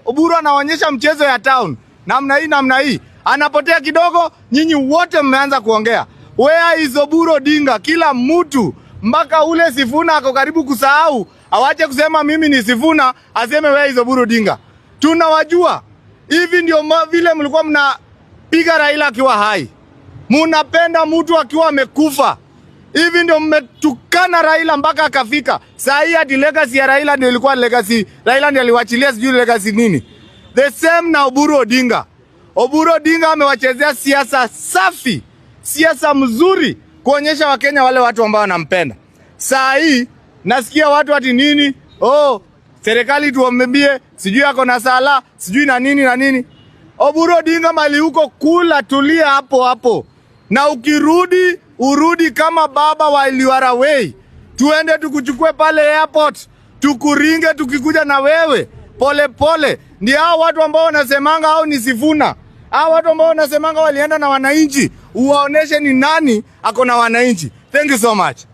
Oburu anaonyesha mchezo ya town namna hii namna hii, anapotea kidogo, nyinyi wote mmeanza kuongea where is Oburu Odinga? Kila mtu mpaka ule Sifuna ako karibu kusahau, awache kusema mimi ni Sifuna, aseme where is Oburu Odinga. Tunawajua hivi ndio vile mlikuwa mnapiga Raila akiwa hai, munapenda mtu akiwa amekufa. Hivi ndio mmetukana Raila mpaka akafika saa hii, ati legacy ya Raila ndio ilikuwa legacy. Raila ndio aliwachilia sijui legacy nini. The same na Oburu Odinga. Oburu Odinga amewachezea siasa safi, siasa mzuri, kuonyesha Wakenya wale watu ambao wanampenda. Saa hii nasikia watu ati nini, oh, serikali tuambie sijui ako na sala sijui na nini na nini. Oburu Odinga mali huko, kula tulia hapo hapo, na ukirudi urudi kama baba wa you are away, tuende tukuchukue pale airport tukuringe, tukikuja na wewe pole pole. Ndio hao watu ambao wanasemanga hao ni Sifuna, hao watu ambao wanasemanga walienda na wananchi, uwaoneshe ni nani ako na wananchi. Thank you so much.